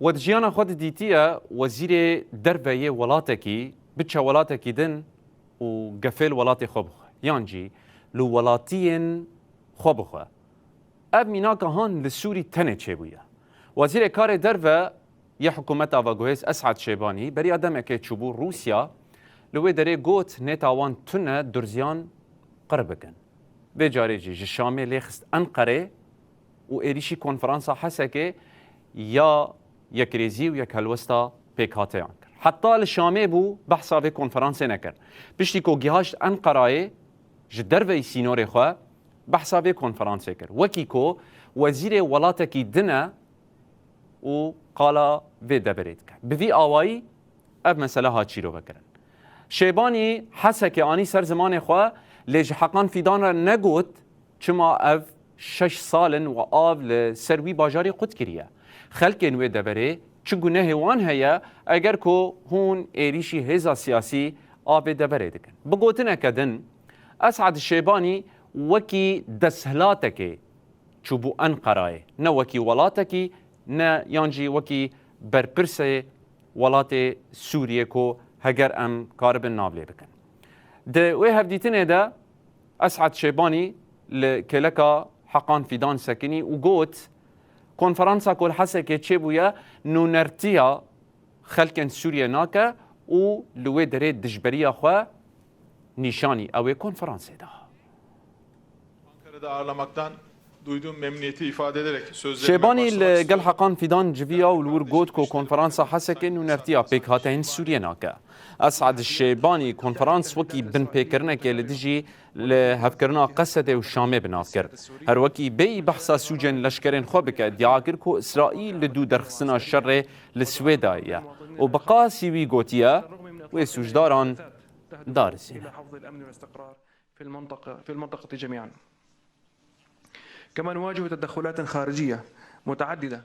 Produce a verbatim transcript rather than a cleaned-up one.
We di jiyana xwe de dîtiye wezîrê derve yê welatekî biçe welatekî din û gefê li welatê xwe bixwe, yan jî li welatiyên xwe bixwe. Ev mînaka han li Sûrî tenê çêbûye. Wezîrê Karê Derve yê hikûmeta veguhêz Esad Şêbanî beriya demekê çûbû Rûsya, li wê derê got nêta wan tune durziyan qir bikin. Vê carê jî ji Şamê lê xist Enqerê û êrîşî konferansa Hesekê ya yekrêzî û yekhelwesta pêkhateyan kir. Heta li Şamê bû, behsa vê konferansê nekir. Piştî ku gihaşt Enqerayê ji derveyî sînorê xwe, behsa vê konferansê kir. Wekî ku wezîrê welatekî din e û qala vê deverê dike. Bi vî awayî ev mesele hat çîrovekirin. Şêbanî Hesekê anî ser zimanê xwe, lê ji Heqan Fîdan re negot çima ev şeş sal in û av li ser wî bajarî qut kiriye. Xelkên wê deverê çi gunehê wan heye eger ku hûn êrîşî hêza siyasî a vê deverê dikin? Bi gotineke din, Esad Şêbanî wekî desthilatekê çûbû Enqerayê, ne wekî welatekî, ne yan jî wekî berpirsê welatê Sûriyê ku heger em karibin nav lê bikin. Di wê hevdîtinê de Esad Şêbanî li kêleka Heqan Fîdan sekinî û got, konferansa ku li Hesekê çêbûye, nûnertiya xelkên Sûriyê nake û li wê derê dijberiya xwe nîşanî ew ê konferansê da. Ankara'da ağırlamaktan duyduğum memnuniyeti ifade ederek sözlerime Şêbanî li gel Heqan Fîdan civiya û li wir got ku konferansa Hesekê nûnertiya pêkhateyên Sûriyê nake. Esad Şêbanî konferans wekî binpêkirinekê li dijî li hevkirina Qesedê û Şamê bi nav kir. Her wekî bêyî behsa sûcên leşkerên xwe bike, diya kir ku Îsraîl li dû derxistina şerê li Swêdayê ye û bi qasî wî gotiye, wê sûcdaran darizîne. في المنطقة في المنطقة جميعا. كما نواجه تدخلات خارجية متعددة.